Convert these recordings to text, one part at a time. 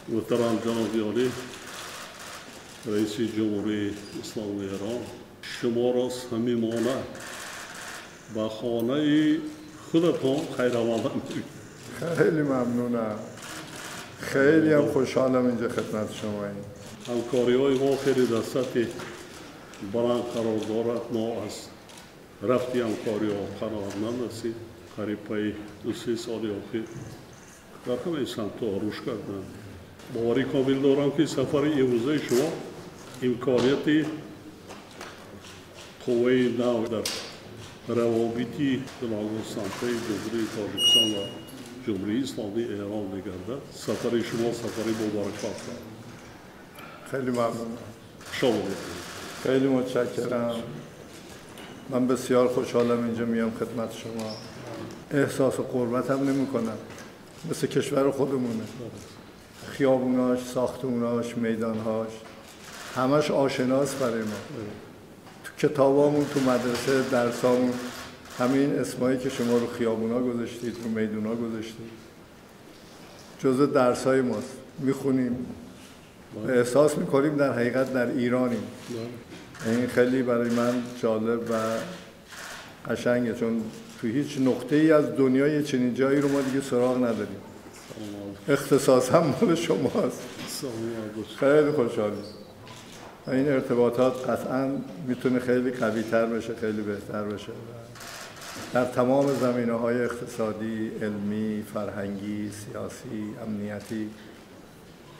محترم جناب عالی رئیس جمهوری اسلامی ایران، شما را صمیمانه به خانه خودتان خیر آمدید. خیلی ممنونم، خیلی هم خوشحالم اینجا خدمت شماییم. همکاری های ما خیلی در سطح بلند قرار دارد. ما از رفتی همکاری ها قناعتمند هستیم. قریب پای 2-3 سال اخیر در همه سمت ها رشد کردند. باوری کامل دارم که سفر امروزه شما امکانیت قوه نو در روابط گوناگون سمته جمهوری تاجیکستان و جمهوری اسلامی ایران می‌گردد. سفر شما سفری مبارک باد. خیلی ممنونم. شما خیلی متشکرم. من بسیار خوشحالم اینجا میام خدمت شما. احساس غربت هم نمی کنم، مثل کشور خودمونه. خیابوناش، ساختموناش، میدانهاش همش آشناس برای ما. تو کتابامون، تو مدرسه، درسامون، همین اسمایی که شما رو خیابونا گذاشتید، رو میدونا گذاشتید، جزء درسای ماست. میخونیم، احساس میکنیم در حقیقت در ایرانیم. این خیلی برای من جالب و قشنگه، چون تو هیچ نقطه ای از دنیا چنین جایی رو ما دیگه سراغ نداریم. اختصاص هم مال شماست. خیلی خوشحالیم. این ارتباطات قطعاً میتونه خیلی قوی تر بشه، خیلی بهتر بشه در تمام زمینه‌های اقتصادی، علمی، فرهنگی، سیاسی، امنیتی.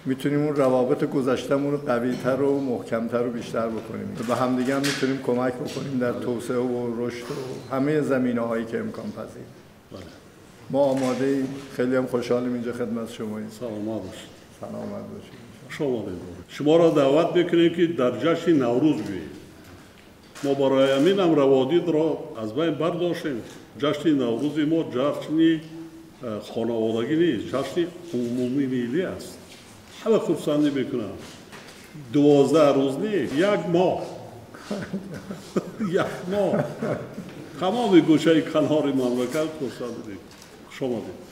میتونیم اون روابط گذشته‌مون رو قوی‌تر و محکم‌تر و بیشتر بکنیم. به همدیگه هم میتونیم کمک بکنیم در توسعه و رشد و همه زمینه‌هایی که امکان پذیر. ما آماده ایم، خیلی هم خوشحالیم اینجا خدمت شماییم. سلامت باشید. سلامت باشید. شما را دعوت میکنیم که در جشن نوروز بیایید. ما برای همین هم روادید را از بین برداشتیم. جشن نوروز ما جشن خانوادگی نیست، جشن عمومی ملی است. همه خرسندی میکنن. 12 روز نیست، یک ماه. یک ماه تمام گوشه کنار مملکت خرسندی میکنن. شما دید.